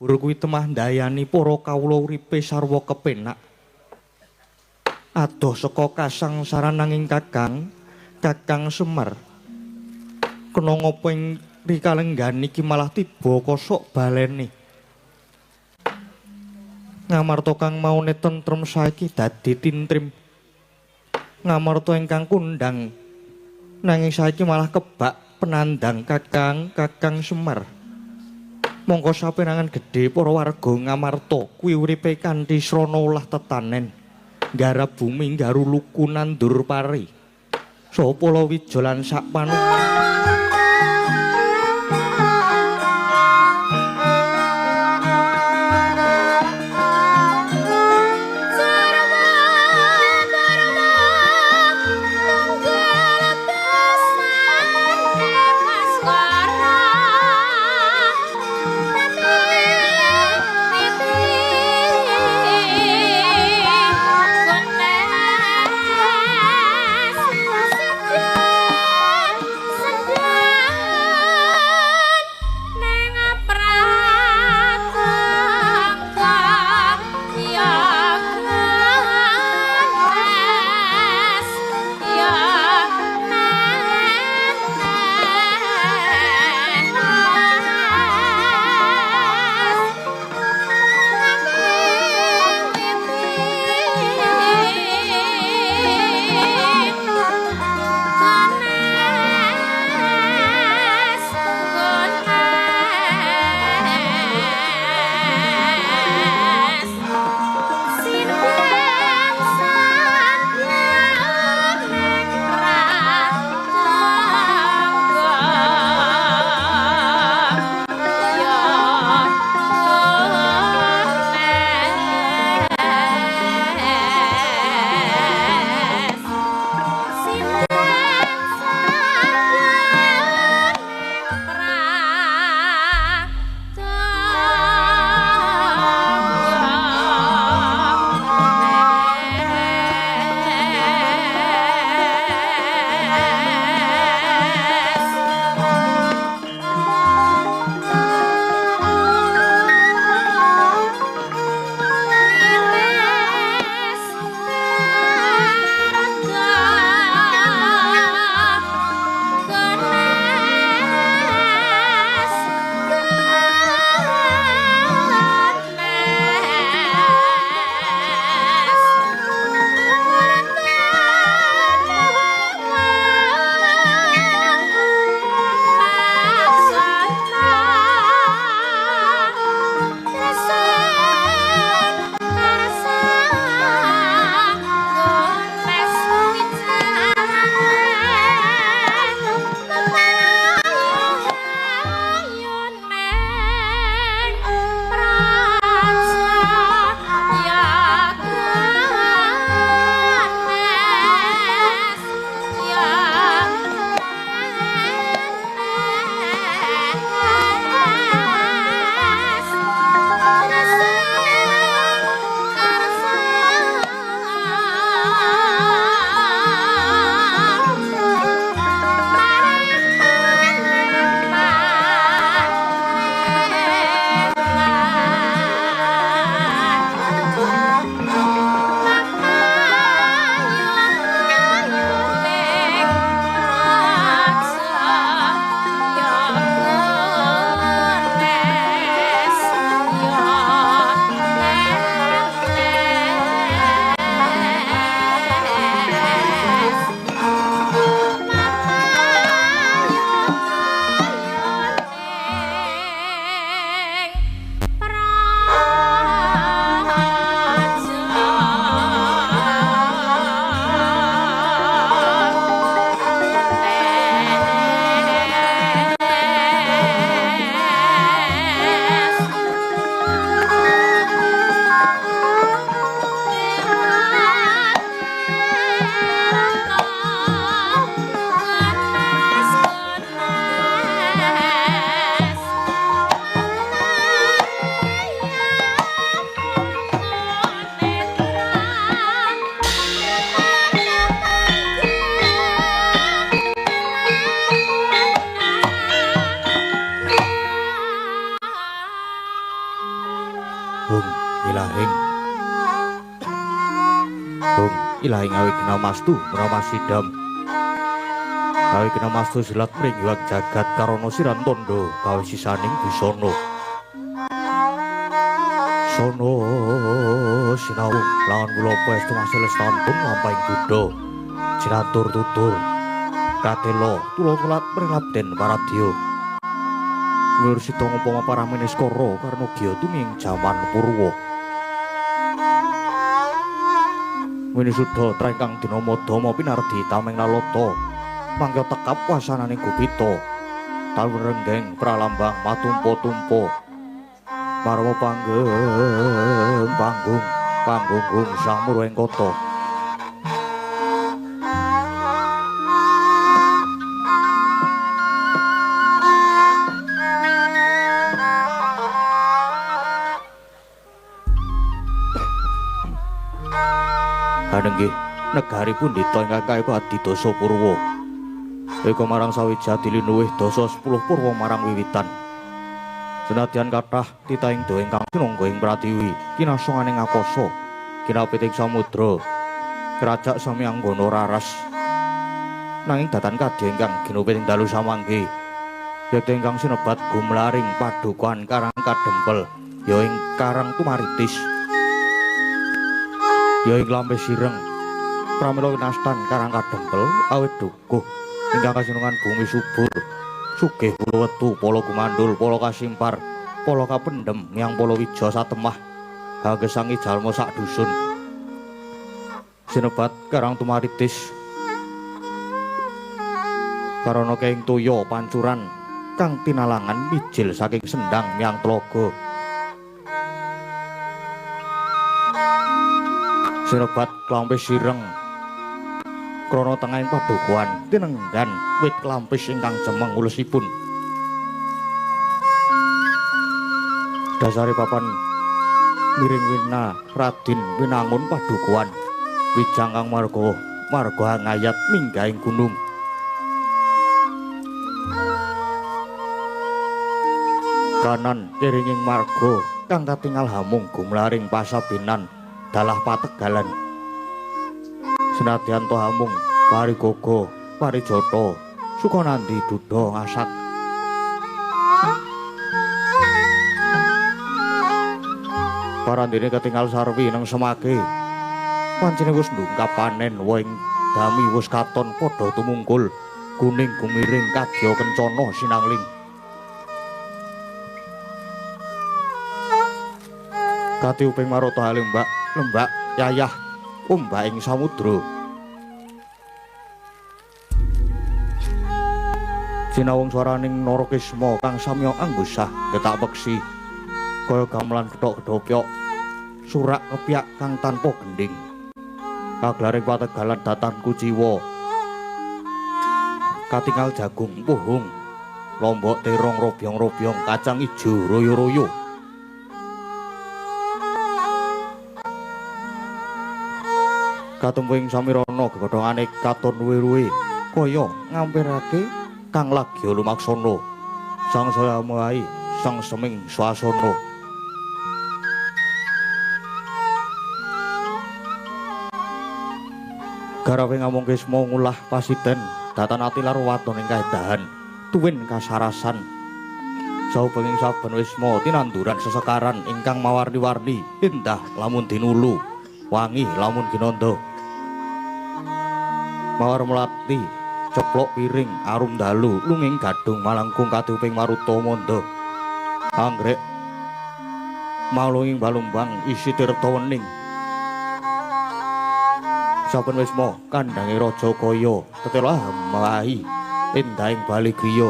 Bur kuwi temah ndayani para kawula uripe sarwa kepenak. Adoh saka kasangsaran nanging Kakang, Kakang Semar. Kena ngapa ing rikalenggan iki malah tiba kosok balene. Ngamarta kang maune tentrem saiki dadi tintrim. Ngamarta ingkang kondhang nanging saiki malah kebak penandang Kakang, Kakang Semar. Mongko saperangan gedhe para warga Ngamarta kuwi uripe kanthi srana olah tetanen, nggarap bumi, nggaru luku, nandur pari. Saha palawija lan sak panu. Hung ilahing. Hung ilahing awigna mastu bramasidam. Awigna mastu silat mring yuwang jagat karana siran tondo kawisisaning busana. Sono sinau lawan kula paestu masil stantun lampahing buddha. Jinatur tutur katelo tula-tulat mring Raden Paradya. Wirsita ngupama parameneskara karna gya tuming jaman Purwa. Winisuda trengkang dina madama pinardi tameng lalata mangka tekap wasananing gupita. Talun renggeng pralambang matumpa-tumpa. Marwa panggeng panggung panggunggung sang murwing kota. Kanenggih negari pundhita ingkang kaya adidasa purwa. Eka marang sawija dilinuwih dasa 10 purwa marang wiwitan. Senadyan kathah titahing doa ingkang sinangga ing pratiwi kinasonganing akasa kinapiting samudra kerajak sami anggana raras. Nanging datan kadya ingkang ginupit ing dalu samangke yekti ingkang sinebat gumlaring padukuhan Karang Kadempel ya ing Karang Tumaritis ya ing Lampe Sireng pramila winastan Karang Kadempel awit dukuh ingkang kasinungan bumi subur sugih wetu pala gumandul pala kasimpar pala kapendhem yang pala wija satemah hagesangi jalma sak dusun sinebat Karang Tumaritis karana keing toya pancuran kang tinalangan mijil saking sendang miang tlaga sinebat Klampis Sireng krana tengahing padukuhan tinenggan wit klampis ingkang jemeng ulesipun. Dasare papan miring wina Radin Winangun padukuhan wijang kang marga marga ngayat minggahing gunung. Kanan kiringing marga kang katingal hamung gumlaring pasabinan dalah pategalan. Senadyan to hamung parigogo parijata Sukanandi duda ngasak. Parandene ketingal sarwi nang semake. Pancene wis ndungkap panen woing dami wis katon padha tumungkul kuning gumiring kadya kencana sinangling. Katiuping marata lembak lembak yayah ombak ing samudra. Sinawung swaraning Narakisma kang samya anggusah getak peksi kaya gamelan gethok gedhopyok surak kepyak kang tanpa gendhing. Kaglaring pategalan datan kuciwa katingal jagung puhung lombok terong robyong-robyong kacang ijo royo-royo. Katumpuing samirana gegodhongane katon luwe-luwe kaya ngampirake kang lagya lumaksana sangsaya mahi sang seming swasana. Garawe ngamung kisma ngulah pasiden datan ati lar waton ing kaedahan tuwin kasarasan. Saubenging saben wisma tinanduran sesekaran ingkang mawarni-warni indah lamun dinulu wangi lamun ginanda. Mawar melati ceplok piring arum dalu lunging gadung malangkung katiuping maruta manda. Anggrek malunging balumbang isi tirta wening. Saben wisma kandhange raja kaya tetela mahi endahing bali griya.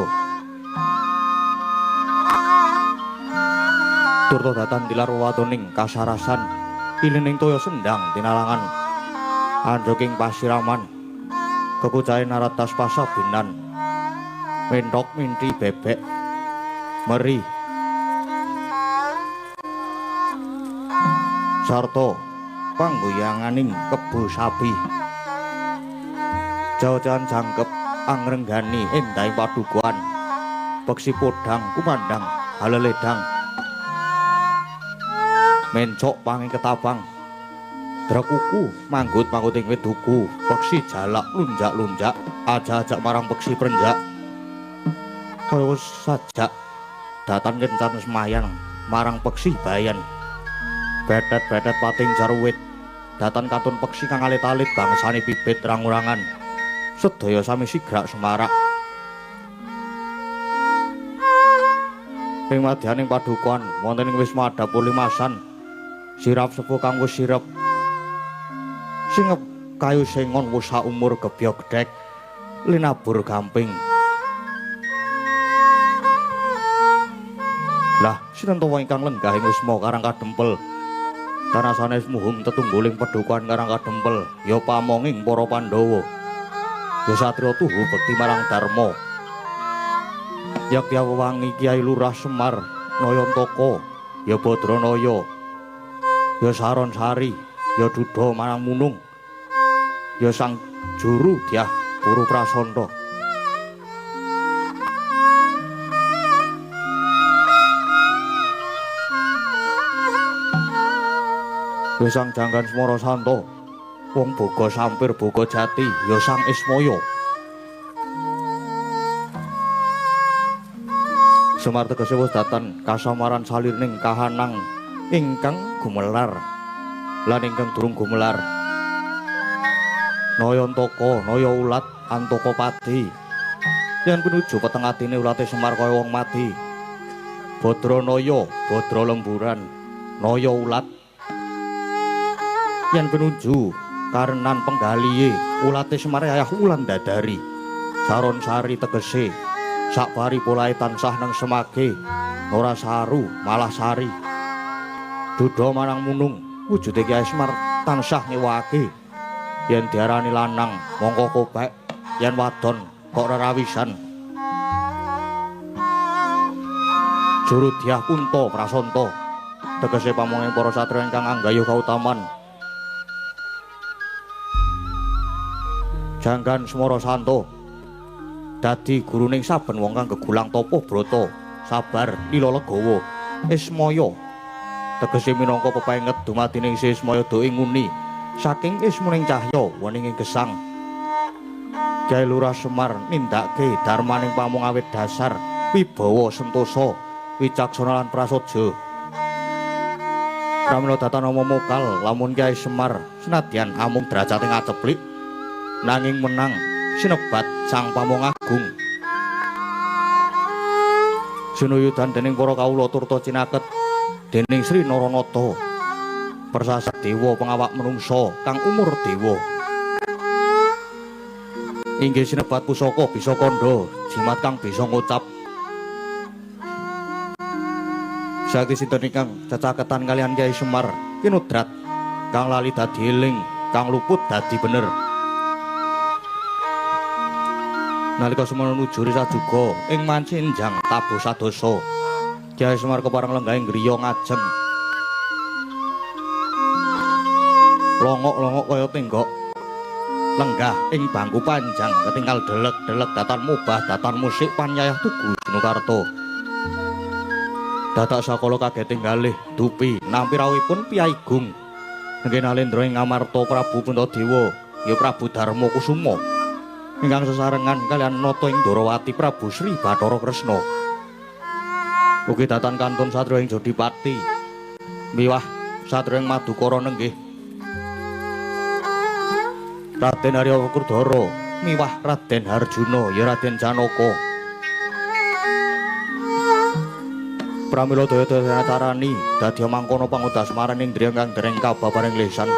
Turta datan tilar wewatoning kasarasan ilining toya sendang tinalangan andhoking pasiraman kekucahe naratas pasabinan menthok minthi bebek meri sarta panggoyanganing kebo sapi. Jawa-jawan jangkep angrenggani endahing padukuhan peksi podhang kumandhang haleledang. Mencok pange ketapang. Drekuku manggut-manggut ing wit duku, peksi jalak lunjak-lunjak, aja-ajak marang peksi prenjak. Kaya sajak datan kencan semayan marang peksi bayan. Betet-betet pating jarwit, datan katun peksi kang alit-alit bangsane bibit rang-urangan. Sedaya sami sigrak semarak. Ing madyaning padukuhan wonten ing Wisma Dapur Limasan, sirap sepuh kang wis sirep. Singep kayu sengon wis saumur gebyok gedhek linabur gamping. Lah sinten to ingkang lenggah ing Wisma Karang Kadempel? Tanah sanes muhum tetungguling padukuhan Karang Kadempel, ya pamonging para Pandhawa. Ya satriya tuhu bekti marang Dharma. Yakya wewangi Kyai Lurah Semar Nayantaka, ya Badranaya, ya Saron Sari, ya Duda marang Munung, ya Sang Juru Dyah Puru Prasanta. Ya Sang Janggan Smara Santa, wong boga sampir boga jati, ya Sang Ismaya. Semar tegese wis datan kasamaran salirning kahanang ingkang gumelar lan ingkang durung gumelar. Nayantaka, naya ulat, antaka padi. Yen pinuju peteng atine ulate Semar kaya wong mati. Badranaya, badra lemburan, naya ulat. Yen pinuju karenan penggalihe ulate Semar ayah ulan dadari. Saron sari tegese sakbari polahe tansah nang semake, ora saru malah sari. Duda marang munung wujude Kyai Semar tansah ngewake. Yen diarani lanang mongko kobek, yen wadon kok rerawisan. Juru Dyah Kunta Prasanta tegese pamonging para satriya ingkang anggayuh kautaman. Janggan Smara Santa dadi guruning saben wong kang gegulang tapa brata, sabar, lila legawa, ismaya. Tegese minangka pepenget dumadining si Ismaya doe nguni saking ismuning cahya weninging gesang. Kyai Lurah Semar nindakake darmaning pamong awit dasar wibawa sentosa, wicaksana lan prasaja. Pramila datan ama mokal lamun Kyai Semar senadyan amung derajate ngaceplik nanging menang sinebat Sang Pamong Agung. Sinuyudan dening para kawula turta cinaket dening Sri Naranata, persasat dewa pengawak menungsa kang umur dewa. Inggih sinebat pusaka bisa kandha, jimat kang bisa ngucap. Sakti sinten ingkang cecaketan kaliyan Kyai Semar kinudrat kang lali dadi eling, kang luput dadi bener. Nalika semono nujuri sajuga ing mancinjang tabuh sadosa, Kyai Semar kepareng lenggah ing griya ngajeng. Longok-longok kaya tenggok lenggah ing bangku panjang ketinggal delek-delek datan mubah datan musik panyayah tugu Sinukarta. Dadak sakala kaget galih dupi nampi rawuhipun Piyai Gung. Nggih Nalendra ing Ngamarta Prabu Puntadewa, ya Prabu Darma Kusuma. Ingkang sesarengan kaliyan nata ing Ndorowati Prabu Sri Bathara Kresna. Ugi datan kantun satriya ing Jodipati miwah satriya ing Madukara nenggih Raden Arya Werkudara miwah Raden Harjuna ya Raden Janaka. Pramila daya-daya acarani dadi mangkono pangudasmaran indriya kang dereng kababaring lesan.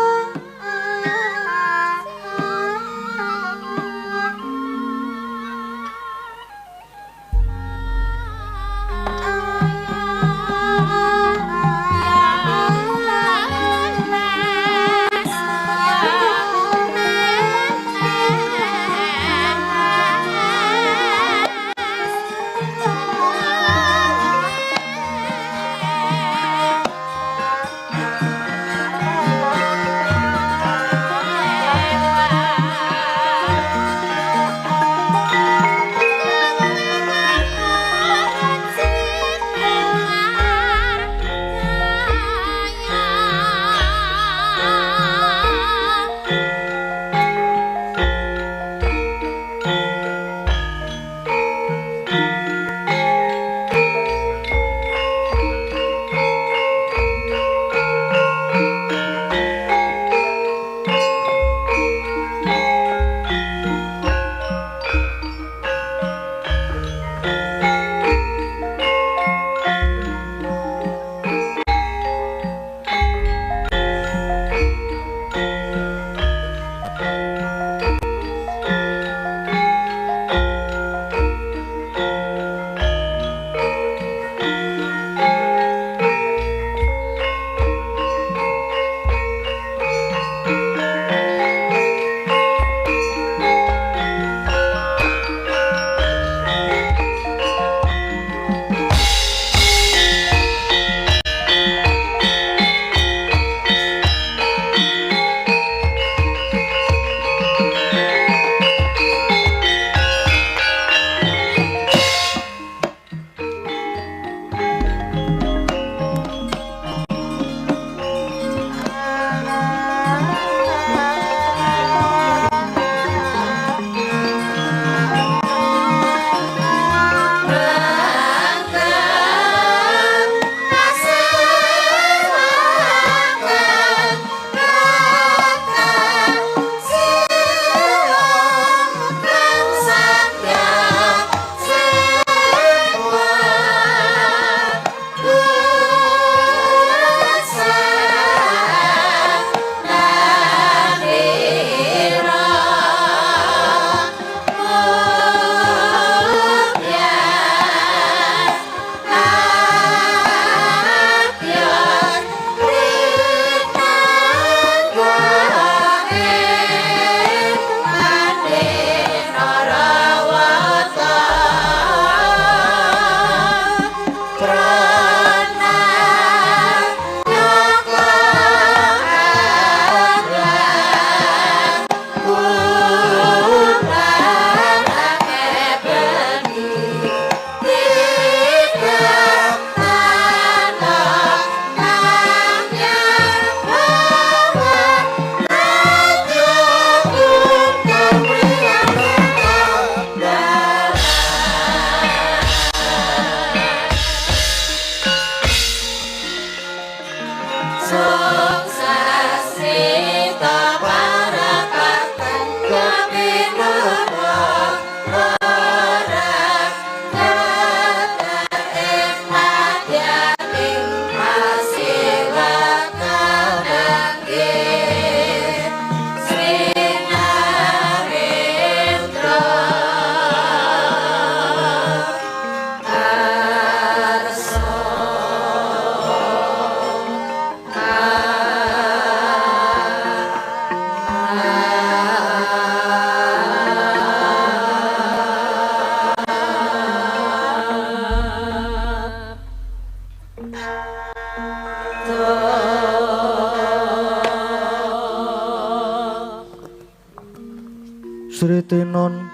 Sri Tinon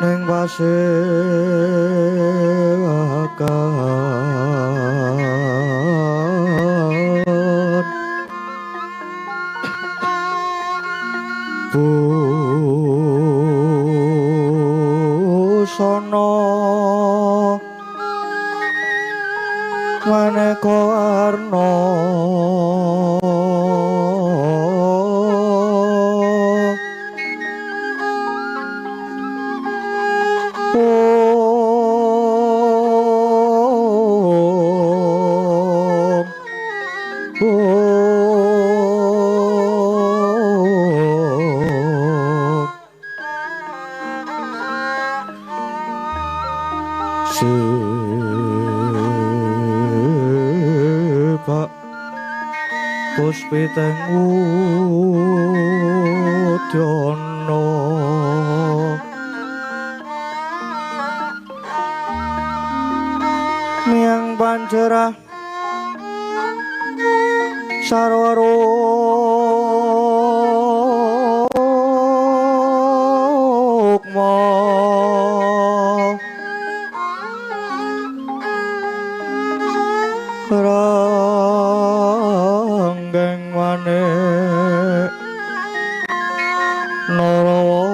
ning pasewakan busana maneka warna puspiteng udyana miang panjerah sarwa rukma ranggeng manik Narawata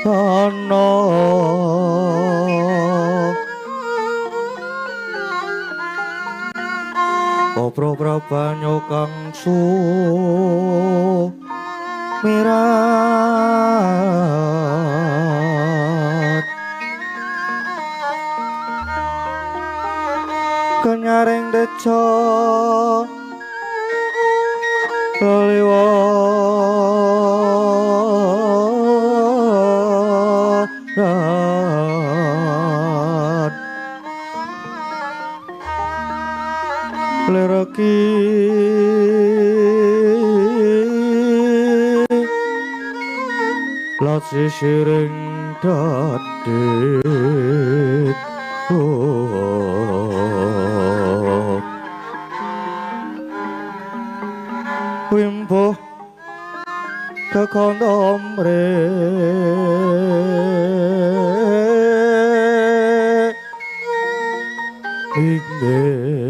ana Kopro prabanyo kang sumirat kenyaring deca liwaran lereki lat sisiring dadit wimbo kekondomre inggih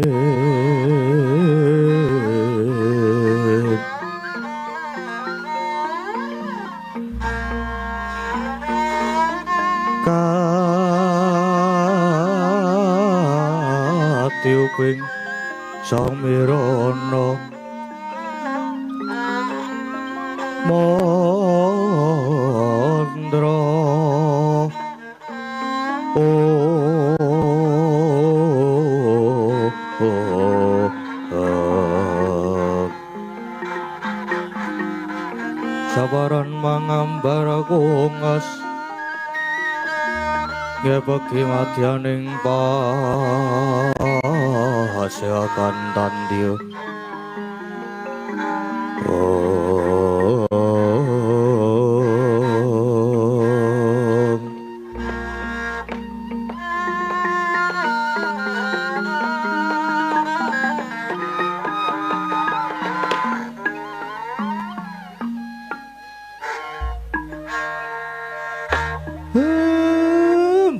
katiuping samirana mandra sabaran mangambar kungas ngebeki madyaning paseakan tandya.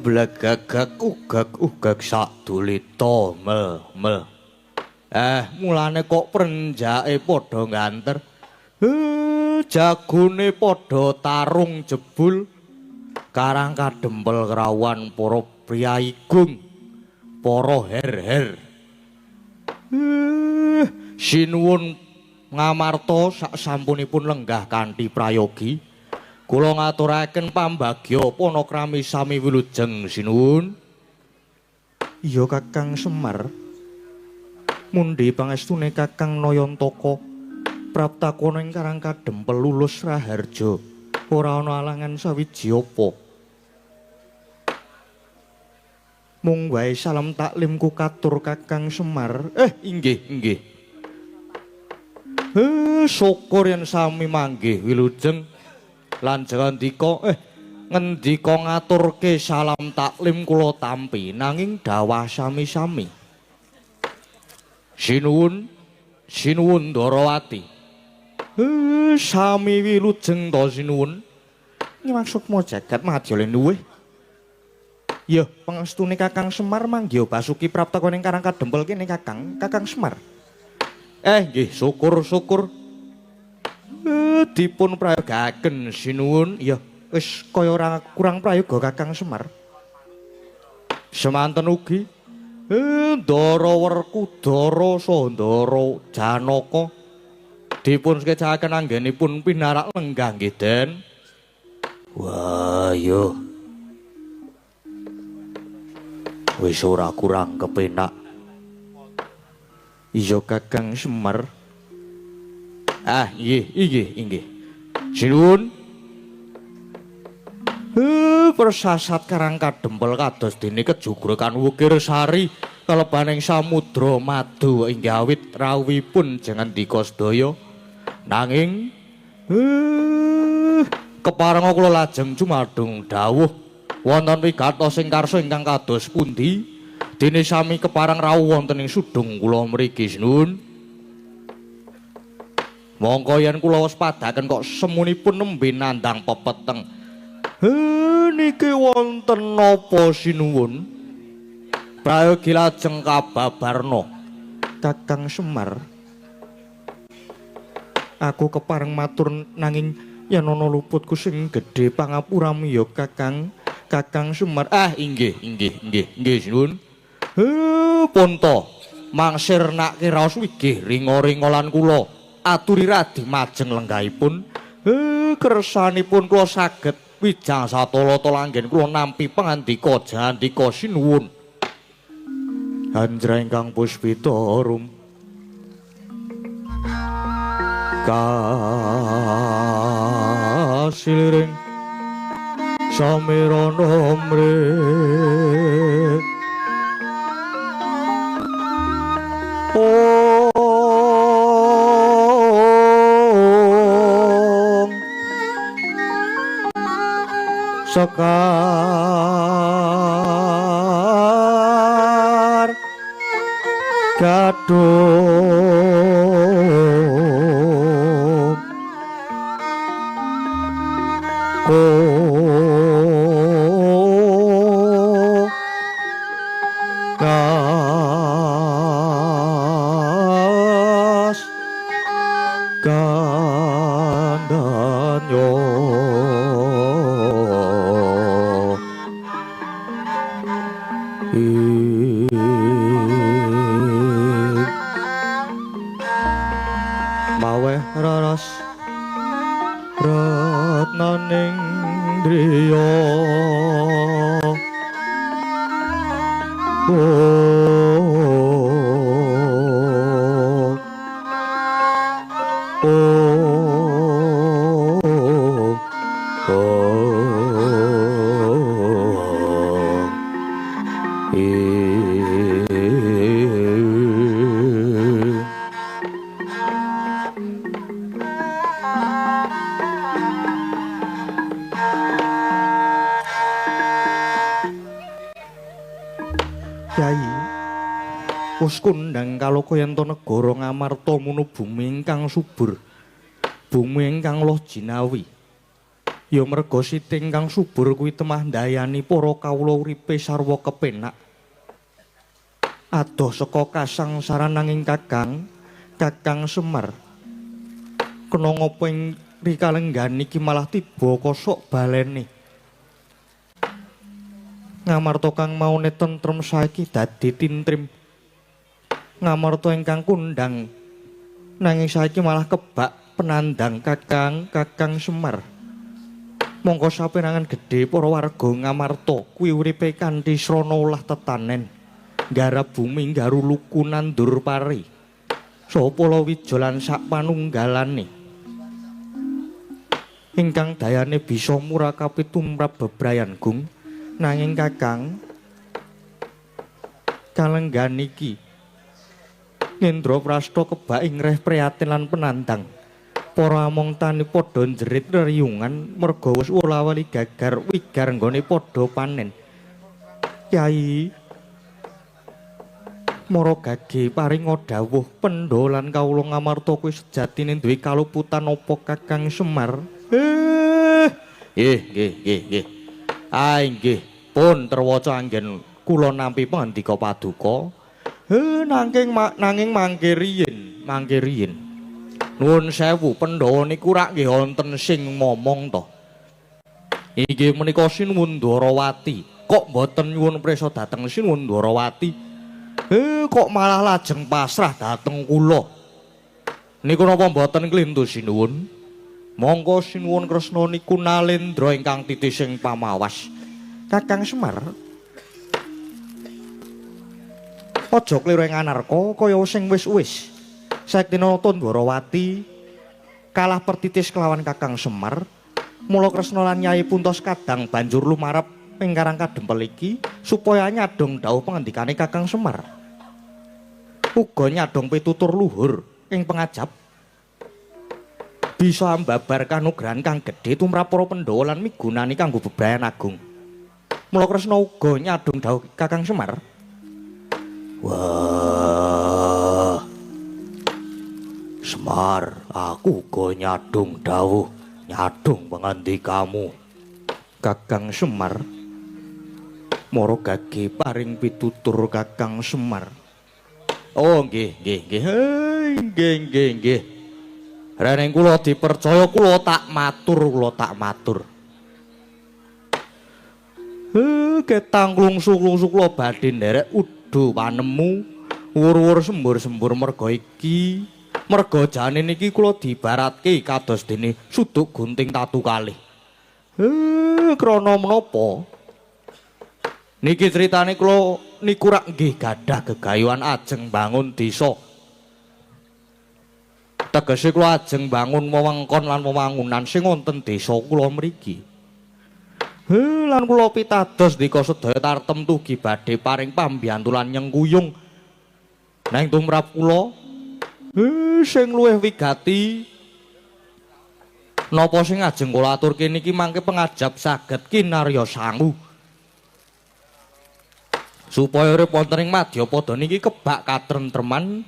Blegagak ugak ugak sadulita mel mel. Mulane kok prenjake padha nganter. Jagone padha tarung jebul. Karang kadempel krawan para priyayi gung, para her-her. Sinuwun ngamarta sak sampunipun lenggah kanthi prayogi. Kula ngaturaken pambagya panakrami sami wilujeng sinuwun. Iya Kakang Semar. Mundi pangestune Kakang Nayantaka praptakana ing Karang Kadempel lulus raharja. Ora ana alangan sawiji apa. Mung wae salam taklimku katur Kakang Semar. Inggih, inggih. Syukur yen sami manggih wilujeng. Lan ngendika ngendika ngaturke salam taklim kula tampi nanging dawah sami-sami. Sinuwun, sinuwun Ndarawati. Sami wilujeng to sinuwun. Nyimak sukma jagat madya luwih. Ya, pangestune Kakang Semar manggiha Basuki praptaka ning Karang Kadempel kene Kakang, Kakang Semar. Nggih, syukur-syukur. Dipun prayogaken sinuwun. Ya, wis kaya ora kurang prayoga Kakang Semar. Semanten ugi Ndara Werkudara saha Ndara Janaka dipun sekecakaken anggenipun pinarak lenggah nggih, Den. Wah, yo. Wis ora kurang kepenak. Iya Kakang Semar. Ah, nggih, inggih, inggih. Sinuwun. Persasat Karang Kadempel kados dene kejugrekan wukir sari kalebaning samudra madu inggih awit rawuhipun jengandika sedaya. Nanging keparenga kula lajeng jumadung dawuh wonten wigatos ing karsa ingkang kados pundi dene sami kepareng rawuh wonten ing sudung kula mriki sinuwun. Mongko yen kula waspadaken kok semunipun nembe nandhang pepeteng. Niki wonten napa sinuwun? Prayogi lajeng kababarna Kakang Semar. Aku kepareng matur nanging yen ana luputku sing gedhe pangapuramu ya Kakang. Kakang Semar. Ah, inggih, inggih, inggih, inggih sinuwun. Ponto mangsir nak kiraos wigih ringa-ringa lan kula aturi radi majeng lenggahipun. Kersanipun kula saged wijang satala-tala anggen kula nampi pangandika jandika sinuwun. Anjra ingkang puspita rum kasiliring samirana mrih. Ong sekar gadung kas kandanyo maweh raras retnaning driya. Kyai, wis kondhang kaloka yen to negara Ngamarta munu bumi ingkang subur, bumi ingkang loh jinawi. Ya merga siti ingkang subur kuwi temah ndayani para kawula uripe sarwa kepenak. Adoh saka kasangsaran nanging Kakang, Kakang Semar. Kena ngapa ing rikalenggan iki malah tiba kosok balene. Ngamarta kang maune tentrem saiki dadi tintrim. Ngamarta ingkang kondhang nanging saiki malah kebak penandang Kakang, Kakang Semar. Mongko saperangan gedhe para warga Ngamarta kuwi uripe kanthi srana olah tetanen, nggarap bumi, nggaru luku, nandur pari. Saha palawija lan sak panunggalane. Ingkang dayane bisa murakapi tumrap bebrayan gung. Nanging Kakang, Kalenggan iki Ngendraprasta kebak ing reh prihatin lan penandang. Para among tani padha njerit reriyungan merga wis wala-wali gagar wigar nggone padha panen. Kyai Mara gage paringa dawuh Pandhawa lan kawula ngamarta kuwi sejatine duwe kaluputan apa Kakang Semar? Nggih, nggih, nggih, nggih. Ah nggih, pun terwaca anggen kula nampi pangandika paduka. Nanging nanging mangke riyin, mangke riyin. Nuwun sewu, Pandhawa niku rak nggih wonten sing momong to. Inggih menika Sinuwun Dwarawati. Kok mboten nyuwun prisa dhateng Sinuwun Dwarawati? Kok malah lajeng pasrah dhateng kula. Niku napa mboten klintu sinuwun? Monggo sinuwun Kresna niku nalendra ingkang titising pamawas. Kakang Semar. Aja kliru ing anarka kaya sing wis-wis. Sektina Ndwarawati kalah pertitis kelawan Kakang Semar. Mula Kresna lan Nyai Puntos kadang banjur lumarep ing Karang Kadempel iki supaya nyadong dawuh pangandikane Kakang Semar. Uga nyadong pitutur luhur ing pengajap bisa ambabar kanugrahan kang gedhe tumrap para Pandhawa lan migunani kanggo bebrayan agung. Mula Kresna uga nyadong dawuh Kakang Semar. Wah. Semar, aku uga nyadong dawuh, nyadong pangandikamu. Kakang Semar. Mara gage paring pitutur Kakang Semar. Oh nggih, nggih, nggih. Nggih, nggih, nggih. Reneng kula dipercaya kula tak matur, kula tak matur. Ketang klungsu-klungsu kula badhe nderek udo panemu wur-wur sembur-sembur merga iki. Merga jane niki kula diibaratke kados dene suduk gunting tatu kalih. Krana menapa? Niki critane kula niku rak nggih gadah gegayuhan ajeng bangun desa. Tegese kula ajeng bangun wewengkon lan wewangunan sing wonten desa kula mriki. Lan kula pitados ndika sedaya tartemtu ugi badhe paring pambiyantu lan nyengkuyung neng tumrap kula. Sing luwih wigati napa sing ajeng kula aturke niki mangke pengajap saged kinarya sangu. Supaya urip wonten ing madyapada niki kebak katentreman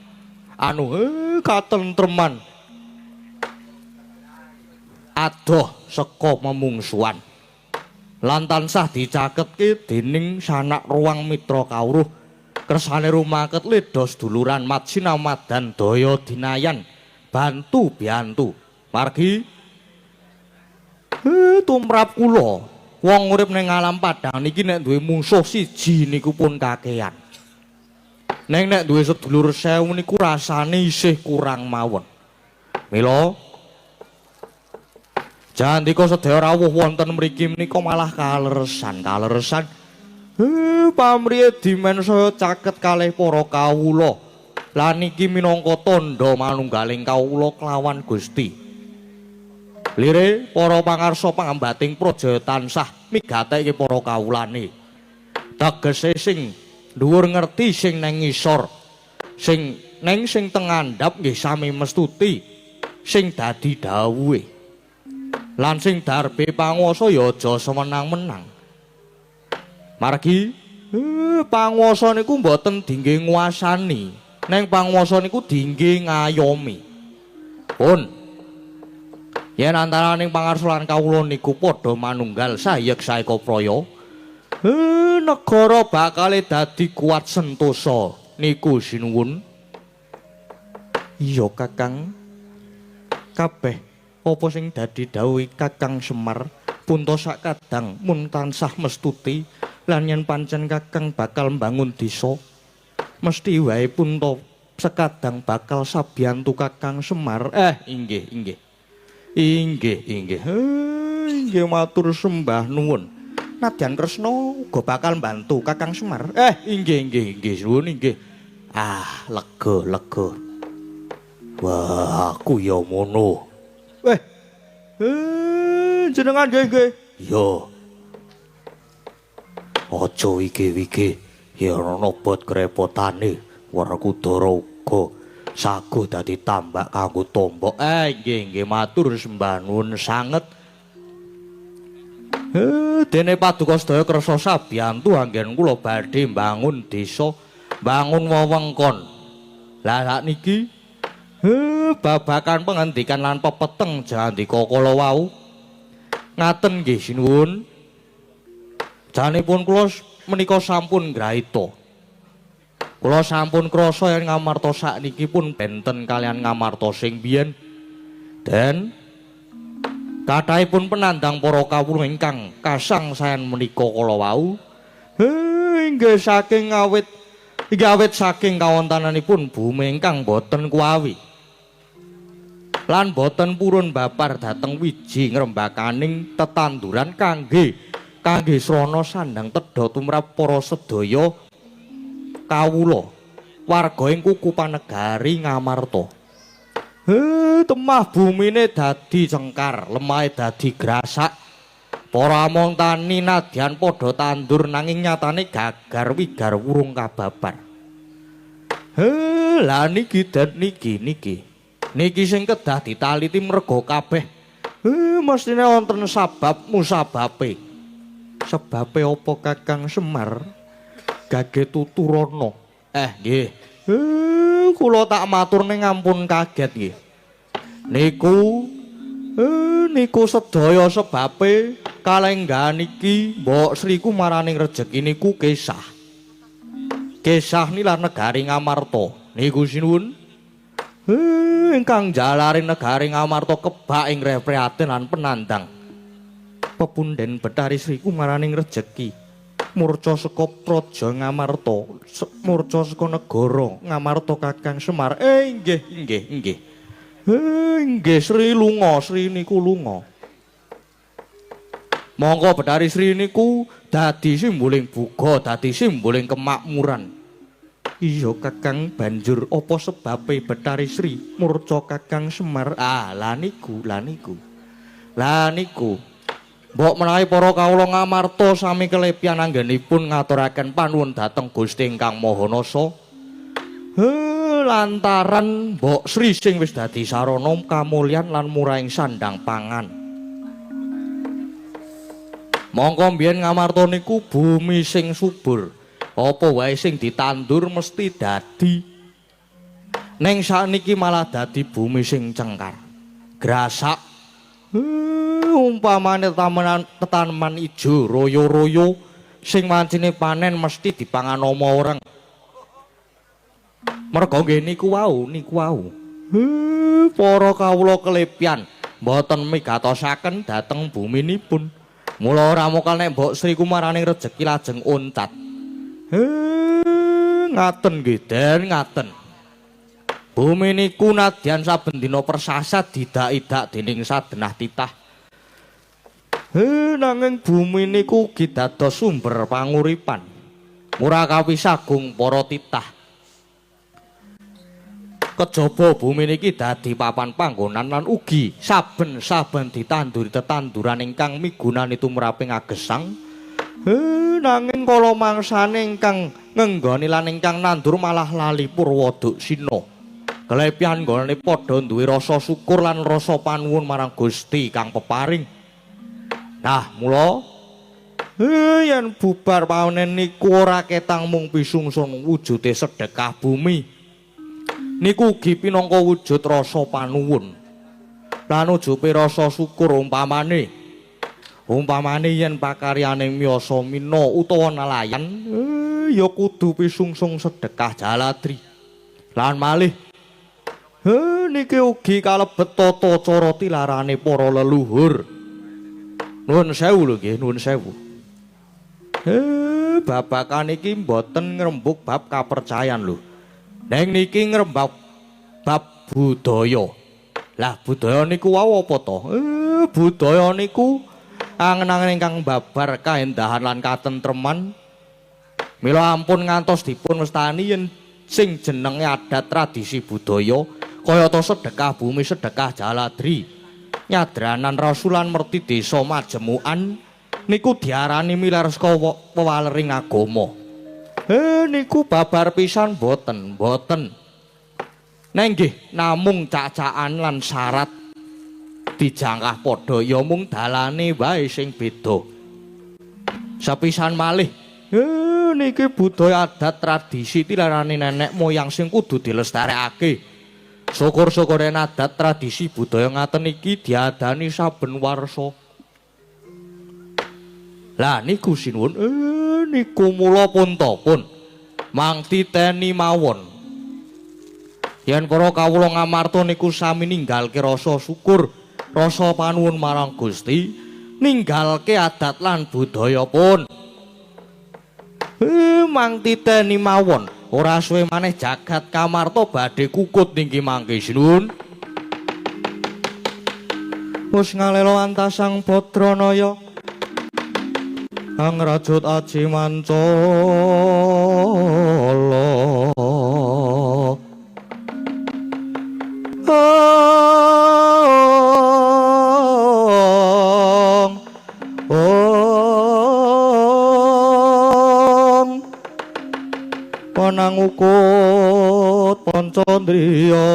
anu katentreman adoh saka memungsuhan lan tansah dicaketke dening sanak ruang mitra kawruh kersane rumaket ledha seduluran madsinamadan daya dinayan bantu biantu margi tumrap kula wong urip ning alam padang niki nek duwe mungsuh siji niku pun kakean. Neng nek duwe sedulur 1000 niku rasane isih kurang mawon. Mila jandika sedaya rawuh wonten mriki menika malah kaleresan, kaleresan. Pamriye dimen saya caket kalih para kawula. Lan niki minangka tandha manunggaling kawula kelawan Gusti. Lire para pangarsa pangambating praja tansah migateke para kawulane. Tegese sing dhuwur ngerti sing neng ngisor, sing neng sing teng ngandhap nggih sami mestuti sing dadi dawuhe. Lan sing darbe panguwasa ya aja semenang-menang. Margi panguwasa niku mboten dingge nguasani, neng panguwasa niku dingge ngayomi. Pun yen antaraning pangarsa lan kawula niku padha manunggal sayek saeka praya, negara bakale dadi kuat sentosa niku sinuwun. Iya Kakang, kabeh apa sing dadi dawuhe Kakang Semar punta sak kadang mun tansah mestuti lan yen pancen Kakang bakal mbangun desa mesti wae punta sekadang bakal sabiyantu Kakang Semar. Inggih, inggih. Inggih, inggih. Inggih matur sembah nuwun. Nadyan Kresna uga bakal mbantu Kakang Semar. Inggih, inggih, inggih, suwun inggih. Ah, lega, lega. Wah, aku ya ngono. Jenengan nggih, nggih. Iya. Aja wige-wige. Ya ana bot krepotane Werkudara uga saguh dadi tambak kanggo tombok. Nggih nggih matur sembah nuwun sanget. Dene paduka sedaya kersa sabiyantu anggen kula badhe mbangun desa, mbangun wewengkon. Lah sakniki babakan pengendikan lan pepeteng jandika kala wau. Ngaten nggih sinuwun. Janipun kula menika sampun ngraita. Kula sampun krasa yen Ngamarta sakniki pun benten kalian Ngamarta sing biyen. Den kathahipun penandang para kawula ingkang kasangsayan menika kala wau inggih saking awit inggih awit saking kawontenanipun bumi ingkang boten kuawi. Lan boten purun babar dhateng wiji ngrembakaning tetanduran kangge kangge srana sandang tedha tumrap para sedaya kawula warga ing kuku panegari Ngamarta. Temah bumine dadi cengkar, lemahe dadi grasak. Para among tani nadyan padha tandur nanging nyatane gagar wigar wurung kababar. Lah niki den niki niki. Niki sing kedah ditaliti merga kabeh. Mestine wonten sabab musababe. Sebabe apa Kakang Semar? Gage tuturana. Nggih. Kula tak matur ning ampun kaget nggih. Niku niku sedaya sebabe kalenggahan iki Mbok Sri kumaraning rejeki niku kesah. Kesah nilar negari Ngamarta. Niku sinuwun. Ingkang jalari negari Ngamarta kebak ing prihatin lan penandang. Pepunden Betari Sri kumaraning rejeki. Murca saka praja Ngamarta, murca saka negara Ngamarta Kakang Semar. Nggih, nggih, nggih. Nggih Sri lunga, Sri niku lunga. Mongko Betari Sri niku dadi simboling buga, dadi simboling kemakmuran. Iya Kakang, banjur apa sebabe Betari Sri murca Kakang Semar? Ah, lah niku, lah niku. Lah niku. Mbok menawi para kawula Ngamarta sami kelepian anggenipun ngaturaken panuwun dhateng Gusti ingkang Maha Nasa. Lantaran Mbok Sri sing wis dadi sarana kamulyan lan murahing sandang pangan. Mongko mbiyen Ngamarta niku bumi sing subur. Apa wae sing ditandur mesti dadi. Ning sakniki malah dadi bumi sing cengkar. Grasak. Umpamane tetaneman ijo royo-royo sing wancine panen mesti dipangan ama orang. Merga nggih niku wau, niku wau. Para kawula kelepian mboten migatosaken dhateng buminipun. Mula ora mokal nek Mbok Sri kumaraning rejeki lajeng oncat. Ngaten nggih Den, ngaten. Bumi niku nadyan saben dina persasat didak-idak dening sadenah titah. Nanging bumi niku ugi dados sumber panguripan. Murah kawisagung para titah. Kejaba bumi niki dadi papan panggonan lan ugi saben-saben ditanduri tetanduran ingkang migunani tumraping agesang. Nanging kala mangsane ingkang ngenggoni lan ingkang nandur malah lali purwa duksina. Kelepian nggone padha duwe rasa syukur lan rasa panuwun marang Gusti kang peparing. Nah, mula yen bubar panen niku ora ketang mung pisungsun wujude sedekah bumi. Niku ugi pinangka wujud rasa panuwun. Lan ujupe rasa syukur umpamane. Umpamane yen pakaryane miyasa mina utawa nelayan, ya kudu pisungsung sedekah jaladri. Lan malih niki ugi kalebet tata cara tilarane para leluhur. Nuwun sewu lho nggih, nuwun sewu. Babakan iki mboten ngrembug bab kapercayan lho. Neng niki ngrembug bab budaya. Lah budaya niku wau apa to? Budaya niku angen-angen ingkang babar kaendahan lan katentreman. Mila ampun ngantos dipun wastani yen sing jenenge adat tradisi budaya kayata sedekah bumi, sedekah jaladri, nyadranan rasulan merti desa majemukan niku diarani milar saka wewalering agama. Niku babar pisan boten, boten. Neng nggih namung cacakan lan syarat dijangkah padha ya mung dalane wae sing beda. Sepisan malih, niki budaya adat tradisi tilarane nenek moyang sing kudu dilestarekake. Syukur-syukure adat tradisi budaya ngaten iki diadani saben warsa. Lah niku sinuwun, niku mula pun ta pun mang titeni mawon. Yen para kawula Ngamarta niku sami ninggalke rasa syukur, rasa panuwun marang Gusti, ninggalke adat lan budaya pun. Mang titeni mawon, ora suwe maneh jagat Kamarta badhe kukut niki mangke sinuwun. Wis ngalelo antasang Badranaya. Angrajut aji mancala. Ong ong panang ukut pancandriya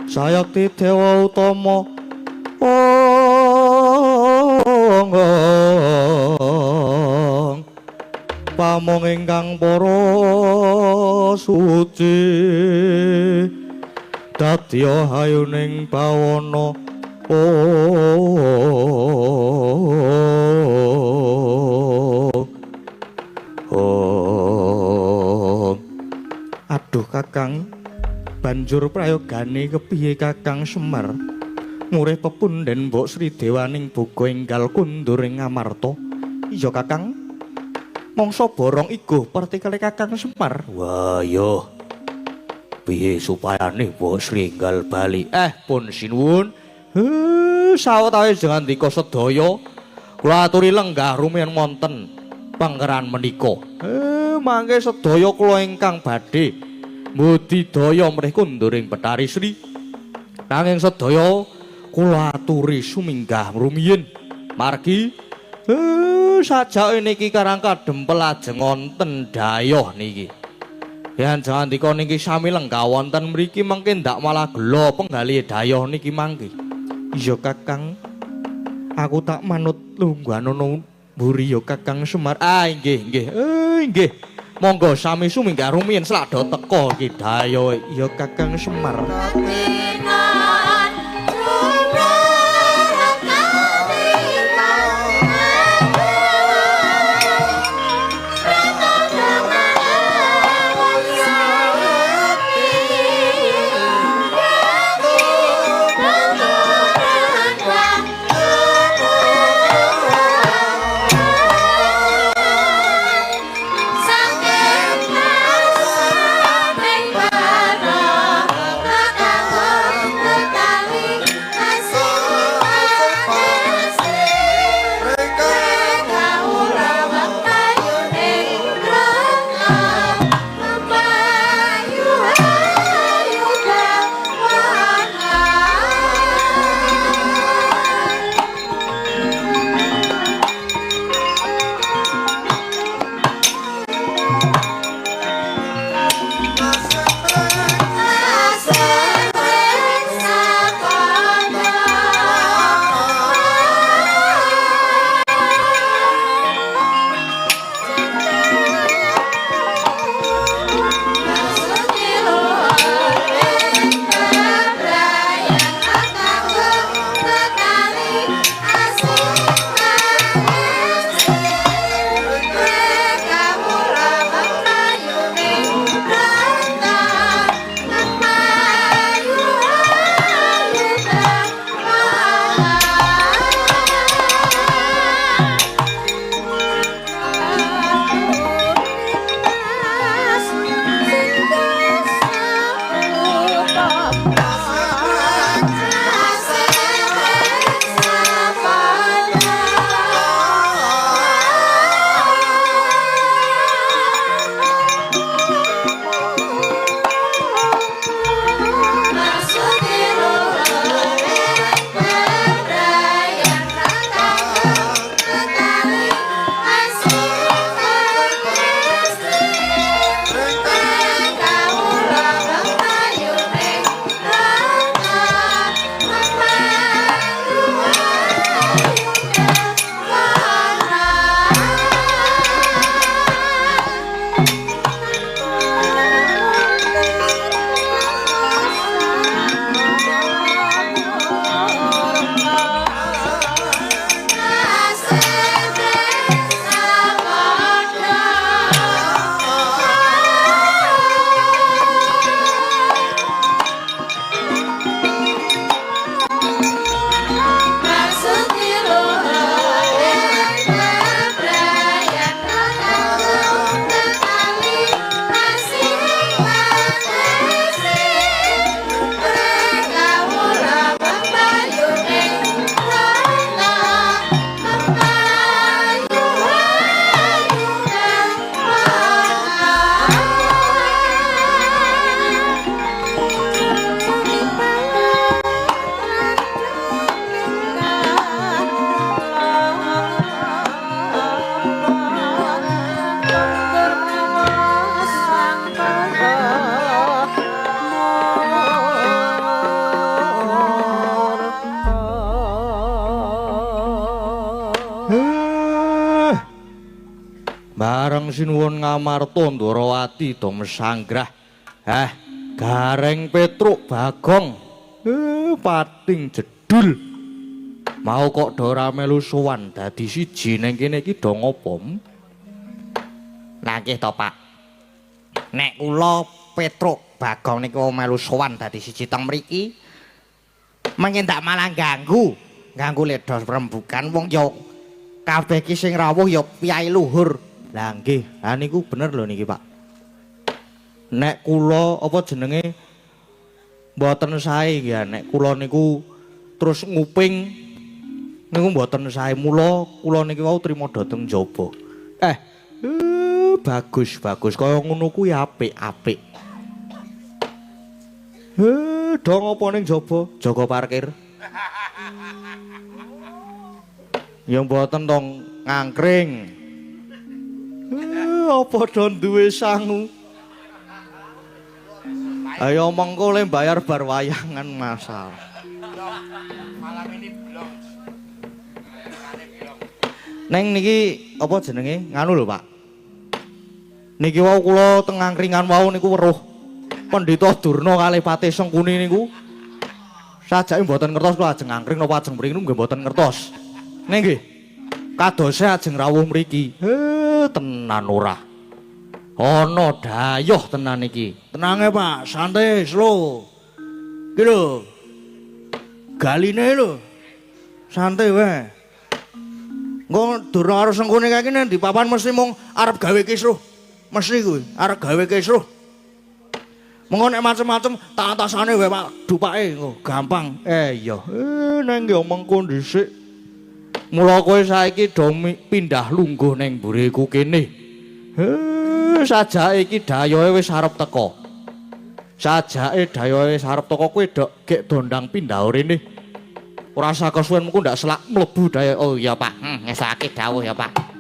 sayakti dewa utama ong pamong ingkang para suci dadya hayuning bawana ong. Aduh Kakang, banjur prayogane kepiye Kakang Semar ngurih pepunden Mbok Sri Dewaning boga enggal kundur ing Ngamarta. Iya Kakang, mangsa borong iguh pertikele Kakang Semar. Wah yo, piye supayane Mbok Sri enggal bali? Pun sinuwun. Sawetawis ngandika sedaya kula aturi lenggah rumiyin wonten pangkeran menika. Mangke sedaya kula ingkang badhe mbudidaya mrih kunduring Bethari Sri. Nanging sedaya kula aturi suminggah rumiyin. Margi sajake niki karang kadempel ajeng wonten dayoh niki. Yen jandika niki sami lenggah wonten mriki mengke ndak malah gela penggalih dayoh niki mangke. Iya Kakang, aku tak manut lungguhanono mburi ya Kakang Semar. Ah nggih nggih. Nggih. Monggo sami suminggah rumiyin selak do teka iki dayoh. Iya Kakang Semar. Saking Sinuwun Ngamarta Ndorowati do mesanggrah. Heh, Gareng Petruk Bagong. Pating jedul. Mau kok do ora melu sowan dadi siji ning kene iki do ngopo? Lah nggih to, Pak. Nek kula Petruk Bagong niku melu sowan dadi siji teng mriki, mengke ndak malah ganggu, ganggu ledos rembukan wong ya kabeh iki sing rawuh ya piyai luhur. Lah nggih, ha niku bener lho niki, Pak. Nek kula apa jenenge mboten sae ya nek kula niku terus nguping niku mboten sae, mula kula niki wau trima dhateng jaba. Bagus bagus kaya ngono kuwi apik-apik. Do ngopo ning jaba? Jaga parkir. Ya mboten tong ngangkring. Apa do duwe sangu? Ayo mengko le bayar bar wayangan masalah. Malam ini belum. Neng niki apa jenenge? Nganu lho, Pak. Niki wau kula teng angkringan wau niku weruh Pendhita Durna kalih Patih Sengkuni niku. Sajake mboten ngertos kula ajeng angkring napa ajeng mriki nggih mboten ngertos. Ning nggih. Kadose ajeng rawuh mriki. Tenan ora. Ana dayoh tenan iki. Tenange, Pak, santai, slow. Iki lho. Galine lho. Santai wae. Engko Durna karo Sengkuni kae iki nang di papan mesti mung arep gawe kisruh. Mesti kuwi, arep gawe kisruh. Mengko nek macem-macem tak atasane wae, Pak, dupake engko gampang. Iya. Neng yo mengko dhisik. Mula kowe saiki do pindah lungguh ning mburiku kene. Sajake iki dayohe wis arep teka. Sajake dayohe wis arep teka kowe dok gek dondang pindah rene. Ora usah kesuwen mengko ndak selak mlebu dayohe. Oh iya, Pak. Ngesake dawuh ya, Pak.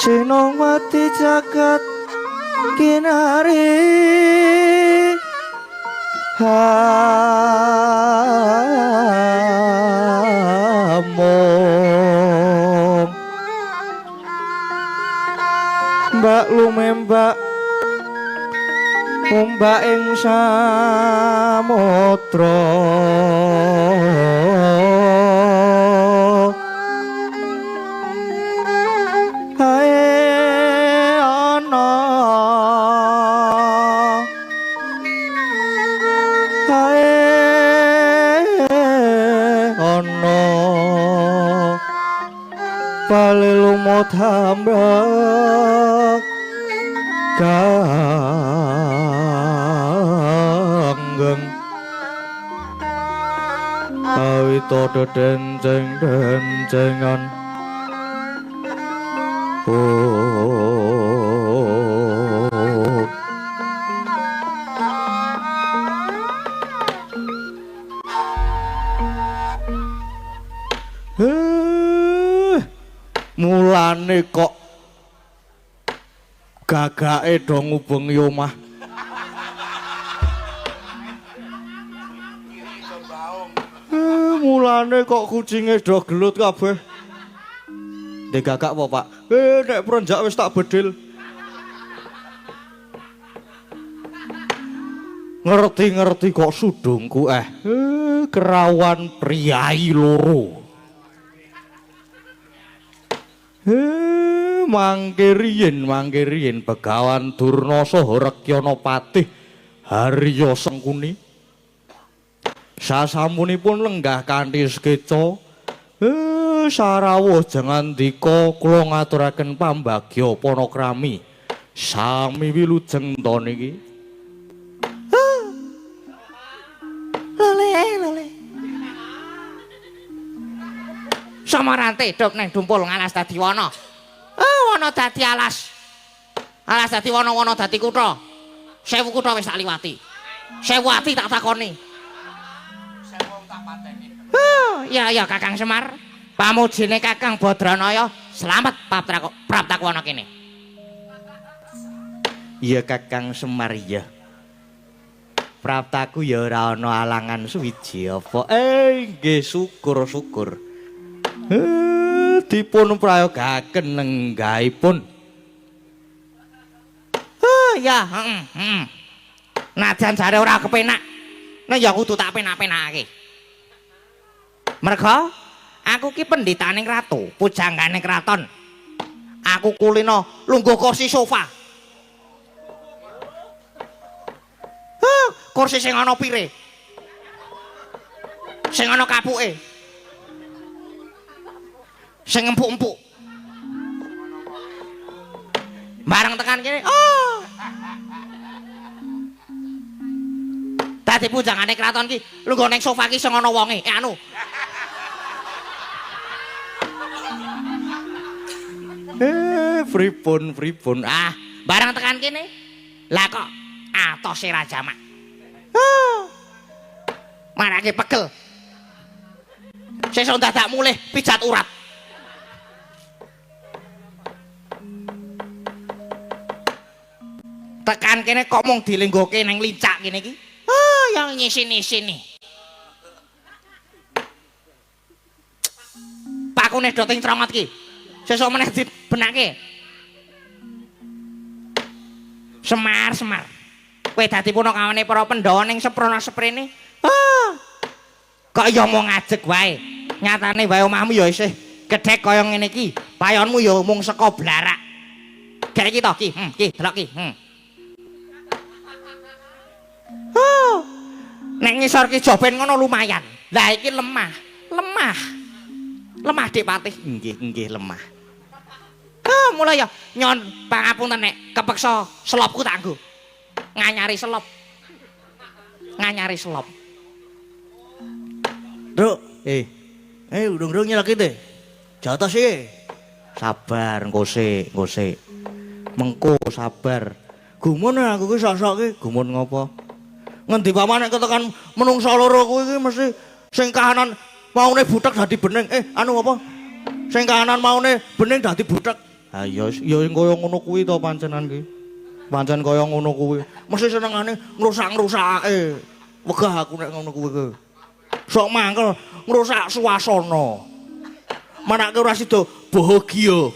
Sinongwati jagat kinari hamong mbak lumembak ombak ing samudra hae ana hae ana bali lumut hambrek ganggeng awito dedenceng-dencengan. Oh. Mulane kok gagake do ngubengi omah. Mulane kok kucinge do gelut kabeh. Ndek gagak apa, Pak? Nek prenjak wis tak bedil. Ngerti-ngerti kok sudungku kerawan priyayi loro. Mangke riyin Begawan Durna saha Rekyana Patih Harya Sengkuni. Sasampunipun lenggah kanthi sekeca, sarawuh jengandika kula ngaturaken pambagya panakrami. Sami wilujeng ta niki. Lole, lole. Samarante dok neng dumpul ngalas dadi wana. Wana dadi alas. Alas dadi wana, wana dadi kutha. 1000 kutha wis tak liwati. 1000 ati tak takoni. 1000 tak pateni. Ya ya Kakang Semar. Pamujine Kakang Badranaya slamet praptaku ana kene. Iya Kakang Semar iya. Praptaku ya ora ana alangan suwiji apa. Nggih syukur-syukur. Dipun prayogaken lenggahipun. Ya, heeh, heeh. Najan jare ora kepenak, nek ya kudu tak penak-penakake. Merga aku ki pendhitaning ratu, pujanggane kraton. Aku kulino lungguh kursi sofa. Kursi sing ana pire? Sing ana kapuke. Sing empuk-empuk. Bareng tekan kene, oh. Dadi pujangane kraton ki lungguh ning sofa ki sing ana wonge. Anu. Pripun pripun. Ah, bareng tekan kene. Lah kok atose ra jamak. Marake pegel. Sesuk dadak mulih pijat urat. Tekan kene kok mung dilenggoke nang lincak kene iki. Oh, yang nyisini-sini. Pakune do ting trongot ki. Sesuk meneh dibenake. Semar, Semar. Kowe dadi punakawane para Pandhawa ning seprana seprene. Ah. Kok ya mung ngajeg wae. Nyatane wae omahmu ya isih gedhek kaya ngene iki. Payonmu ya mung saka blarak. Gek iki to ki, ki delok ki. Oh. Nek ngisor ki joben ngono lumayan. Lah iki lemah, lemah. Lemah Dik Patih. Nggih, nggih lemah. Ah, mulai ya nyon pangapunten nek kepeksa selopku tak nggo. Nganyari selop. Nganyari selop. Nduk, urung-urung nyelaki teh. Jatah sih. Sabar engko sik, engko sik. Mengko sabar. Gumun aku ki sok-sok ki, gumun ngopo? Ngendi paman nek ketekan menungsa loro kuwi ki mesti sing kahanan maune butek dadi bening. Anu apa? Sing kahanan maune bening dadi butek. Ha ya ya kaya ngono kuwi to pancenan ki. Pancen kaya ngono kuwi. Mesti senengane ngrusak-ngrusake. Wegah aku nek ngono kuwi ki. Sok mangkel ngrusak suasana. Manake ora sida bahagia.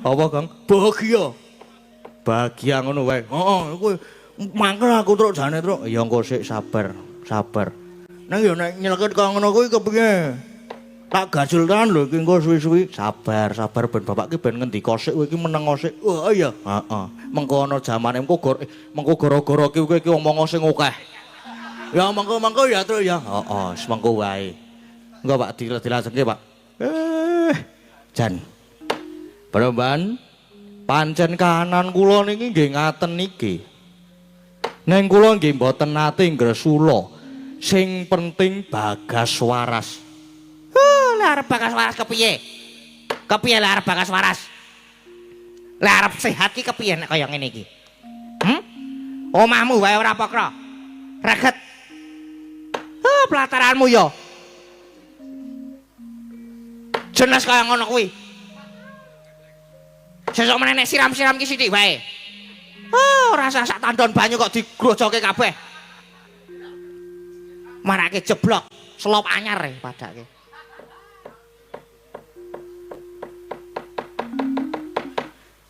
Apa, Kang? Bahagia. Bahagia ngono wae. Heeh, kuwi mangkel aku truk jane truk. Ya engko sik sabar, sabar. Nang ya nek nyelekit kaya ngono kuwi kepiye? Tak gajul tenan lho iki engko suwi-suwi. Sabar, sabar ben bapak ki ben ngendika sik kowe iki meneng sik. Oh iya. Heeh. Mengko ana jamane engko mengko gara-gara ki kowe iki omong sing akeh. Ya mengko-mengko ya truk ya. Heeh, wis mengko wae. Engko Pak dilajengke, Pak. Jan. Bromban pancen kahanan kula niki nggih ngaten niki. Neng kula nggih mboten nate ngresula. Sing penting bagas waras. Lah arep bagas waras kepiye? Kepiye lah arep bagas waras? Lah arep sehat ki kepiye nek kaya ngene iki? Omahmu wae ora pokro. Reget. Pelataranmu ya. Jelas kaya ngono kuwi. Sesuk meneh nek siram-siram ki sithik wae. Ora usah sak tandon banyu kok digrojoke kabeh. Marake jeblok, selop anyar padake.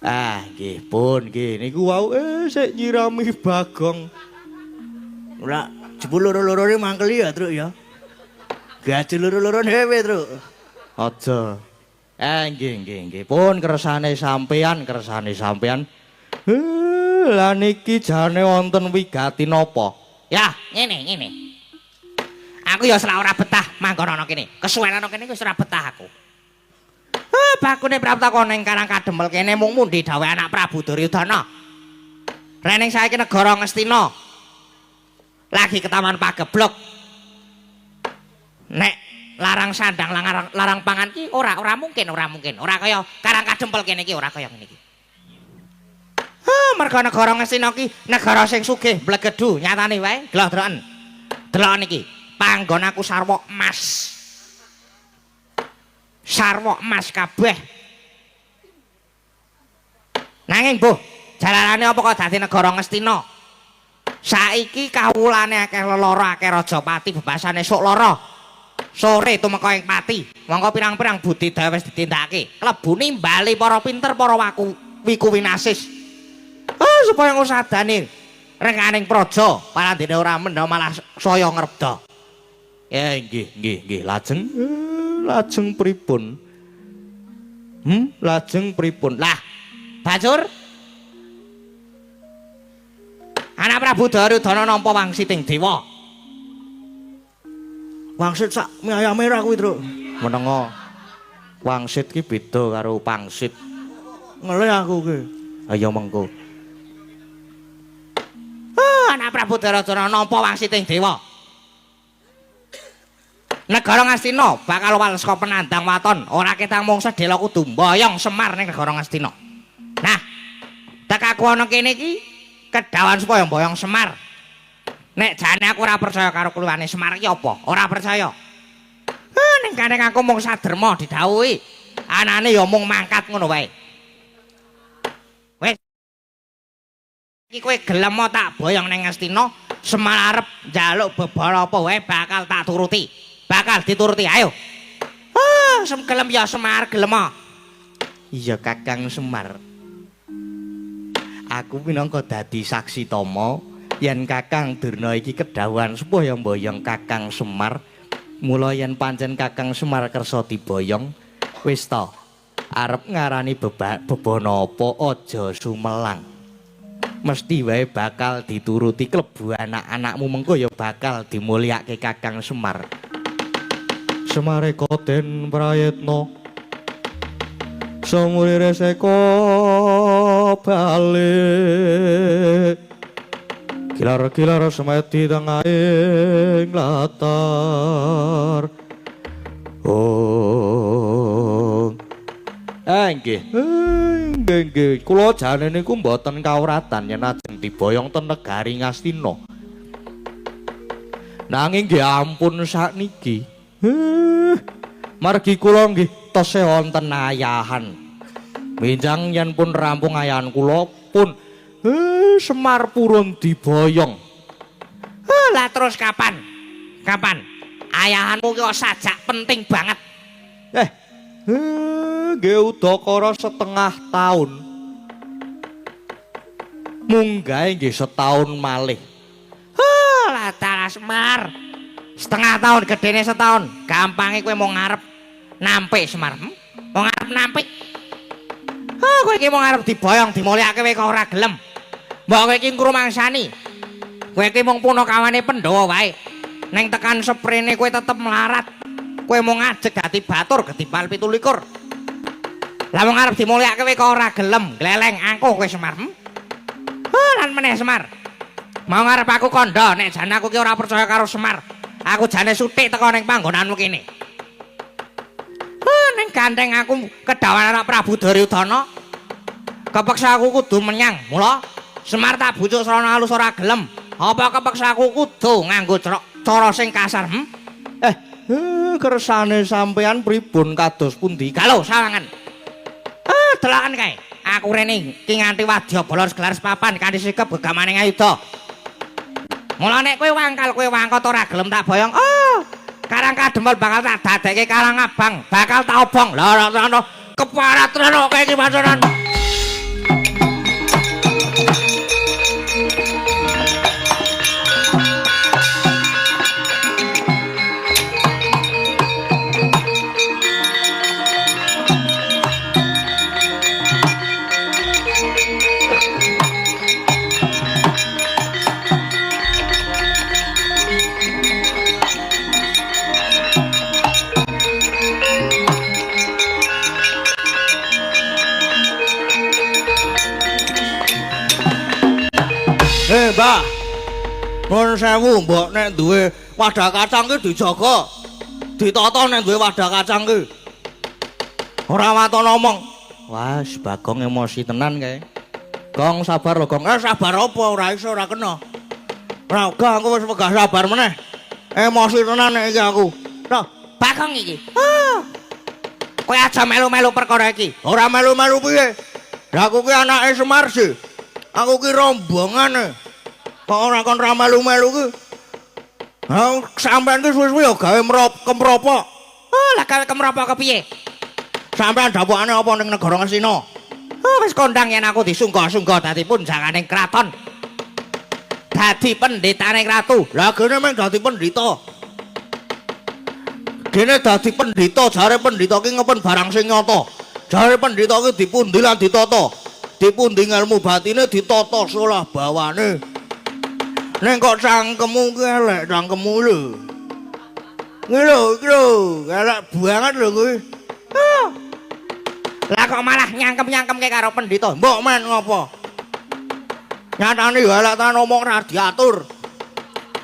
Ah, nggih pun nggih niku wau sik nyirami Bagong. Ora jebul loro-lorone mangkeli ya, Truk ya. Gaji loro-lorone dhewe, Truk. Aja. Nggih nggih nggih pun kersane sampean, kersane sampean. Lah niki jane wonten wigati napa? Ya, ngene ngene. Aku ya selak ora betah manggon ana kene. Kesuwen ana kene wis ora betah aku. Bakune Praptaka ning Karang Kadempel kene mung mundi dawuh anak Prabu Duryudana. Rening saiki negara Ngastina. Lagi ketaman pageblok. Nek larang sandang larang pangan ki ora mungkin, ora mungkin. Ora kaya Karang Kadempel kene iki ora kaya ngene iki. Merga negara Ngastina ki negara sing sugih mblegedu nyatane wae glodroken. Deloken iki, panggon aku sarwa emas. Sarwa emas kabeh. Nanging mbuh, jalarane apa kok dadi negara Ngastina? Saiki kawulane akeh lelara, akeh rajapati bebasane sok lara. Sore tumeka ing pati, mongko pirang-pirang budidaya wis ditindakake. Klebu nimbali para pinter, para waku wiku winasis. Supaya ngusadani renganing praja, parandene ora mendha malah saya ngrebda. Ya nggih nggih nggih, lajeng lajeng pripun? Lajeng pripun? Lah, bajur anak Prabu Duryudana nampa wangsiting dewa. Wangsit sak mie ayam merah kuwi, Truk. Menengo. Wangsit ki beda karo pangsit. Ngelih aku ki. Ayo mengko. Anak Prabu Duryudana nampa wangsiting dewa. Negara Ngastina bakal wales saka penandang waton, ora ketang mung sedhela kudu mboyong Semar ning negara Ngastina. Nah, tekaku ana kene iki kedawan supaya mboyong Semar. Nek jane aku ora percaya karo keluwane Semar iki apa? Ora percaya. Ning kene aku mung saderma didhawuhi. Anane ya mung mangkat ngono wae. Wis. Iki kowe gelem tak boyong ning Ngastina, Semar arep njaluk bebara apa wae bakal tak turuti. Bakal dituruti, ayo. Sem gelem ya Semar gelem. Iya Kakang Semar. Aku minangka dadi saksi tama yen Kakang Durna iki kedhawuhan supaya mboyong Kakang Semar. Mula yen pancen Kakang Semar kersa diboyong, wis ta arep ngarani bebana apa aja sumelang. Mesti wae bakal dituruti klebu anak-anakmu mengko ya bakal dimulyake Kakang Semar. Semareka den prayitna samurire seka balik kilar-kilar semedi tengahing latar. Oh, nggih nggih nggih kula jane niku mboten kawratan yen ajeng diboyong ten negari Ngastina. Nanging nggih ampun sakniki. Margi kula nggih tesih wonten ayahan. Benjang yen pun rampung ayahan kula pun Semar purun diboyong. Lah terus kapan? Kapan? Ayahanmu ki kok sajak penting banget. Nggih udakara setengah taun. Munggahe nggih setahun malih. Lah dalah Semar. Setengah tahun gedene setahun. Gampange kowe mau ngarep nampik Semar. Mau ngarep nampik. Kowe iki mau ngarep diboyong dimulyake kowe kok ora gelem. Mbok kowe iki ngrumangsani. Kowe iki mung punakawane Pandhawa wae. Neng tekan seprene kowe tetep melarat. Kowe mau ngajeg dadi batur gedipal 27. Lah mung arep dimulyake kowe kok ora gelem, gleleng angkuh kowe Semar. Lan meneh Semar. Mau ngarep aku kandha nek jane aku ki ora percaya karo Semar. Aku jane sutik teko ning panggonanmu kene. Ning gandeng aku kedawan anak Prabu Duryudana. Kepeksa aku kudu menyang. Mula Semar tak bujuk srana alus ora gelem. Apa kepeksa aku kudu nganggo cara sing kasar? Kersane sampean pripun kados pundi? Galo sawangan. Deloken kae. Aku rene iki nganti wadyabala gelar sepapan kanthi sikep gegamane ngayuda. Mula nek kowe wangkal kowe wangkot ora gelem tak boyong. Oh, Karang Kadempel bakal tak dadekke Karang Abang, bakal tak obong. Lah ora ana keparat rene kae iki pacoran. Mbah. Nuwun sewu, mbok nek duwe wadah kacang ki dijaga. Ditata nek duwe wadah kacang ki. Ora waton omong. Wah, Bagong emosi tenan kae. Gong sabar lho, Gong. Sabar apa ora iso ora kena. Ora gak aku wis wegah sabar meneh. Emosi tenan nek iki aku. Loh, Bagong iki. Kowe aja melu-melu perkara iki. Ora melu-melu piye? Lah aku ki anake Semar sih. Aku ki rombongane. Kok ora kon ra melu-melu ki? Ha sampean ki suwe-suwe ya gawe kemropok. Oh, lah gawe kemropok kepiye? Sampean dapukane apa ning negara Ngastina? Oh, wis kondang yen aku disungga-sungga dadi punjanganing kraton. Dadi pendhetane ratu. Lah gene meng dadi pendhita. Gene dadi pendhita, jare pendhita ki ngepen barang sing nyata. Jare pendhita ki dipundi lan ditata. Dipundi ngelmu batine ditata solah bawane. Ning kok cangkemmu ki elek cangkemmu lho. Iki lho, iki lho, elek banget lho kuwi. Lah kok malah nyangkem-nyangkemke karo pendhita. Mbok men ngopo? Nyatane ya elek tenan omong ra diatur.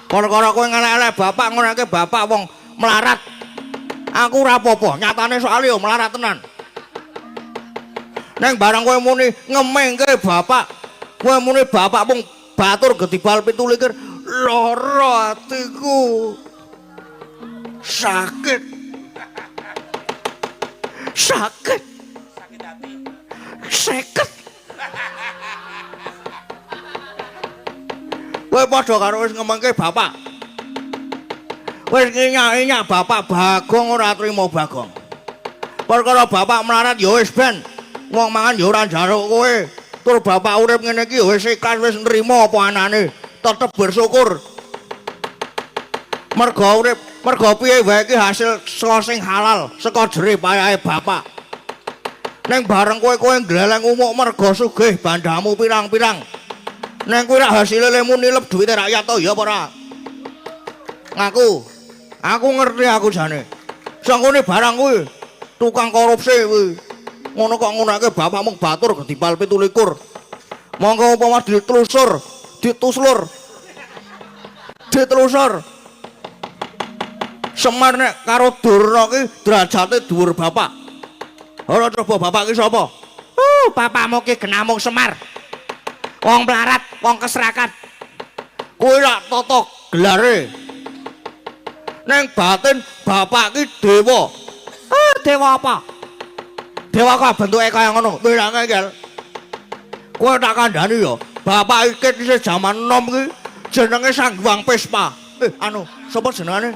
Perkara kowe ngelek-elek bapak ngonake bapak wong melarat. Aku ora apa-apa, nyatane soalé ya melarat tenan. Neng barang kowe muni ngemengke bapak, kowe muni bapak mung batur gedibal 27, lara atiku. Sakit. Sakit. Sakit hati. Seket. Kowe padha karo wis ngemengke bapak. Wis nginyak-inyak bapak Bagong ora trimo Bagong. Perkara bapak melarat ya wis ben. Wong mangan ya ora njaluk kowe. Tur bapak urip ngene iki ya wis ikhlas wis nrimo apa anane. Tetep bersyukur. Mergo urip, mergo piye wae iki hasil saka sing halal, saka jerih payahe bapak. Neng bareng kowe-kowe ngleleng umuk mergo sugih bandamu pirang-pirang. Neng kuwi rak hasile lemu nilep duwite rakyat to ya apa ora? Ngaku. Aku ngerti aku jane. Sangkone barang kuwi tukang korupsi kuwi. Ngono kok ngunake bapak mung batur gedipal 27. Monggo upama ditelusur, dituslur. Ditelusur. Semar nek karo Durna ki derajate dhuwur bapak. Ora coba bapak ki sapa? Bapakmu ki genamung Semar. Wong melarat, wong keserakat. Kuwi lak tata gelare. Neng batin bapak ki dewa. Dewa apa? Dewa kok bentuke kaya ngono. Kowe ora ngengkel. Kowe tak kandhani ya, bapak iki isih jaman enom ki jenenge Sang Hyang Pespa. Anu, sapa jenengane?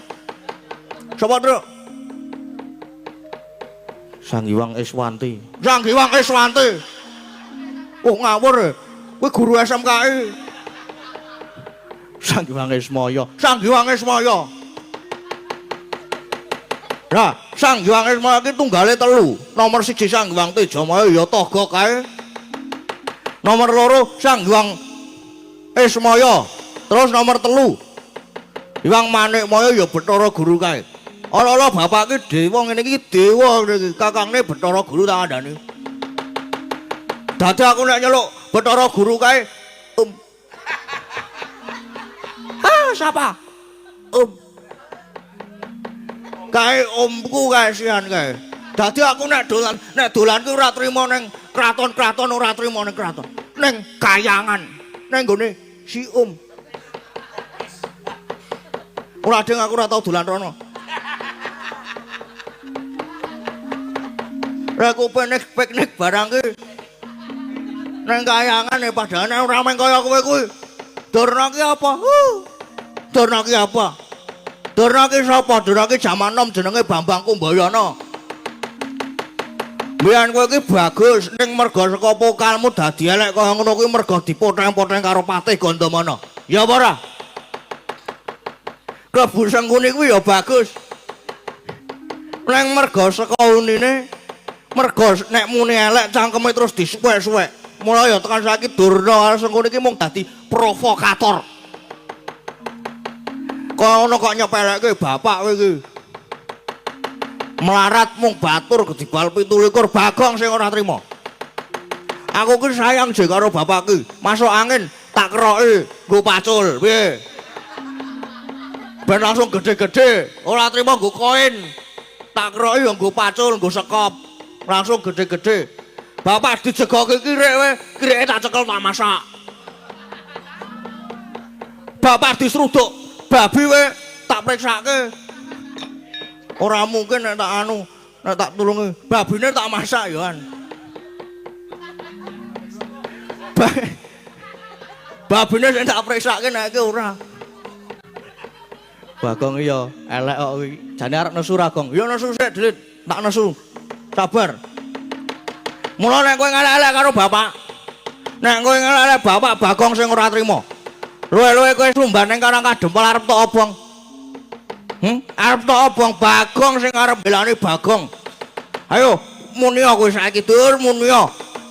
Sapa, Truk? Sang Hyang Iswanti. Sang Hyang Iswanti. Oh, ngawur. Kuwi guru SMKI. Sang Hyang Ismaya. Sang Hyang Ismaya. Nah, Sang Hyang Ismaya ki tunggale 3. Nomor 1 Sang Hyang Tejamaya ya Toga kae. Nomor 2 Sang Hyang Ismaya. Terus nomor 3 Hyang Manikmaya ya Bathara Guru kae. Ala-ala bapak ki dewa ngene iki dewa ngene iki, kakangne Bathara Guru tak kandhani. Dadi aku nek nyeluk Bathara Guru kae, Om. Ah, siapa? Om. Kae omku kae sian kae. Dadi aku nek dolan ki ora trimo ning kraton-kraton, ora trimo ning kraton. Ning kayangan, ning nggone si Om. Ora ding aku ora tau dolan rono. Nek aku piknik barang ki ning kayangan e padahal ora meng kaya kowe kuwi. Durna ki apa? Durna ki apa? Durna ki sapa? Durna ki jaman nom jenenge Bambang Kumbayana. Mbiyen kowe ki bagus ning merga saka pokalmu dadi elek kaya ngono kuwi merga dipoteng-poteng karo Patih Gandamana. Ya apa ora? Klebu Sengkuni kuwi ya bagus. Ning merga saka unine, merga nek muni elek cangkeme terus disuwek-suwek. Mula ya tekan saiki Durna karo Sengkuni iki mung dadi provokator. Kaya ngono kok nyepelekke bapak kowe iki. Melarat mung batur gedibal 27 Bagong sing ora trima. Aku ki sayang je karo bapak ki. Masuk angin tak keroki nggo pacul, piye? Ben langsung gede-gede, ora trima nggo koin. Tak keroki yo nggo pacul, nggo sekop. Langsung gede-gede. Bapak dijegoki kirik we, kirike tak cekel tak masak. Bapak disruduk babi we, tak priksake. Ora mungkin nek tak anu, nek tak tulungi. Babine tak masak yo an. Babine sing tak priksake nek iki ora. Bagong iya, elek kok kuwi. Jane arep nesu ra, Gong. Ya nesu sik, Dlit. Tak nesu. Sabar. Mula nek kowe ngelek-elek karo bapak, nek kowe ngelek-elek bapak Bagong sing ora trima. Luwe-luwe kowe sumban ning Karang Kadempel arep tok obong. Arep tok obong Bagong sing arep belani Bagong. Ayo muni kowe saiki dur muni.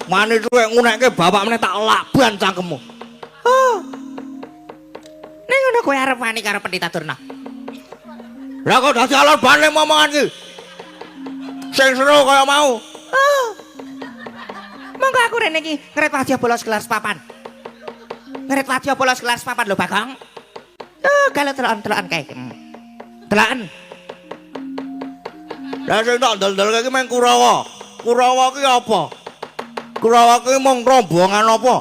Mani suwek ngunekke bapak meneh tak laban cangkemmu. Oh. Ning ngono kowe arep wani karo Pendhita Durna. Lah kok dadi alon bane momongan iki. Sing seru kaya mau. Oh. Monggo aku rene iki ngret wadya bolos gelar sepapan. Ngret wadya bolos gelar sepapan lho Bagong. Oh, kalau telokan-telokan kae. Telokan. Lah sing tak ndel-ndel iki meng Kurawa. Kurawa ki apa? Kurawa ki mung rombongan apa?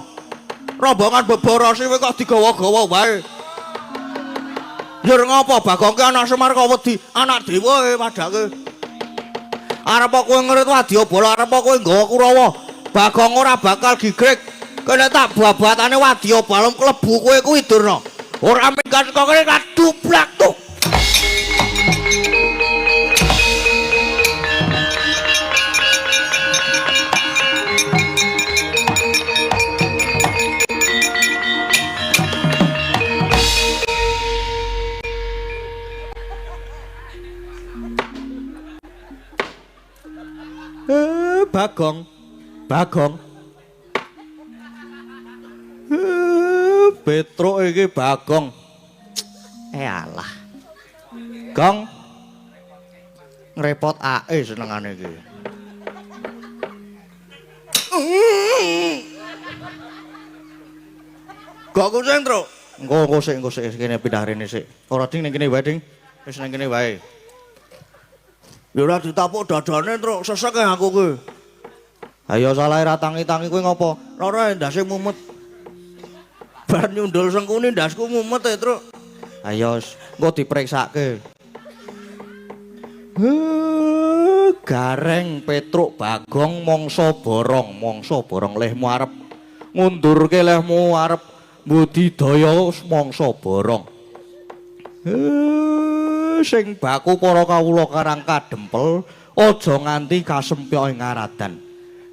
Rombongan beborosi kowe kok digawa-gawa wae. Njur ngapa Bagong ki anak Semar kok wedi anak dewa e padake. Arep kowe ngrit wadyabala, arep kowe nggawa Kurawa. Bagong ora bakal gigrek. Kene tak babatane wadyabala klebu kowe kuwi Durna. Ora minggat kok kene kadublak tuh. Bagong. Bagong. Petruk iki Bagong. Alah. Gong. Ngrepotake senengane iki. Gak kucing, Truk. Engko engko sik kene pindah rene sik. Ora ding ning kene wae, Ding. Wis ning kene wae. Ya ora ditapuk dadane, Truk. Sesek aku ki. Ayo salah ra tangi-tangi kowe ngopo? Lara ndase mumet. Bar nyundul Sengkuni ndasku mumet e, Truk. Ayo engko dipriksake. Gareng Petruk Bagong mangsa borong lehmu arep ngundurke lehmu arep budidaya mangsa borong. Sing baku para kawula karang kadempel aja nganti kasempyok ing aradan.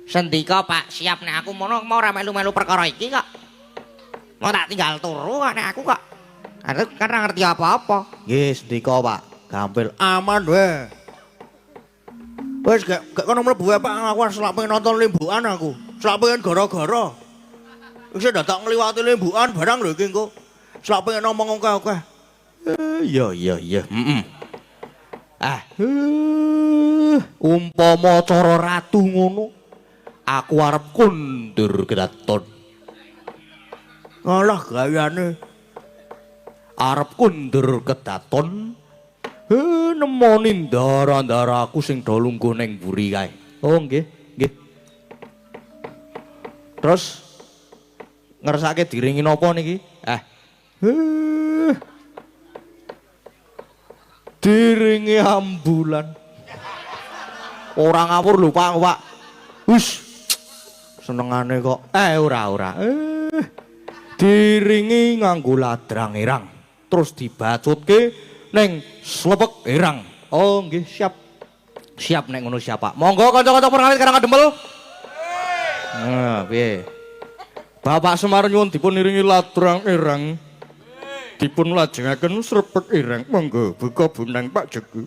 Sendika Pak, siap nek aku mono mau ora melu-melu perkara iki kok. Mau tak tinggal turu kok nek aku kok. Aku kan ora ngerti apa-apa. Nggih, sendika Pak. Gampil. Aman wae. Wis gak kono mlebu wae Pak, aku selak pengen nonton limbukan aku. Selak pengen gara-gara. Wis dadak ngliwati limbukan barang lho iki engko. Selak pengen ngomong akeh-akeh. Iya iya iya. Heeh. Ah, umpama cara ratu ngono, aku arep kundur kedaton. Alah gayane. Arep kundur kedaton. Nemoni ndara-ndara aku sing do lungguh ning mburi kae. Oh nggih, nggih. Terus ngersake diringi napa niki? Eh. Diringi ambulan. Ora ngawur lho, Pak, Pak. Wis. Senengane kok. Ora ora. Diringi nganggo ladrang irang. Terus dibacutke ning slepek irang. Oh, nggih, siap. Siap nek ngono siap, Pak. Monggo kanca-kanca purnawit Karang Kadempel. Nah, piye? Bapak Semar nyuwun dipun iringi ladrang irang. Dipun lajengaken srepek ireng. Monggo buka bonang Pak Jegu.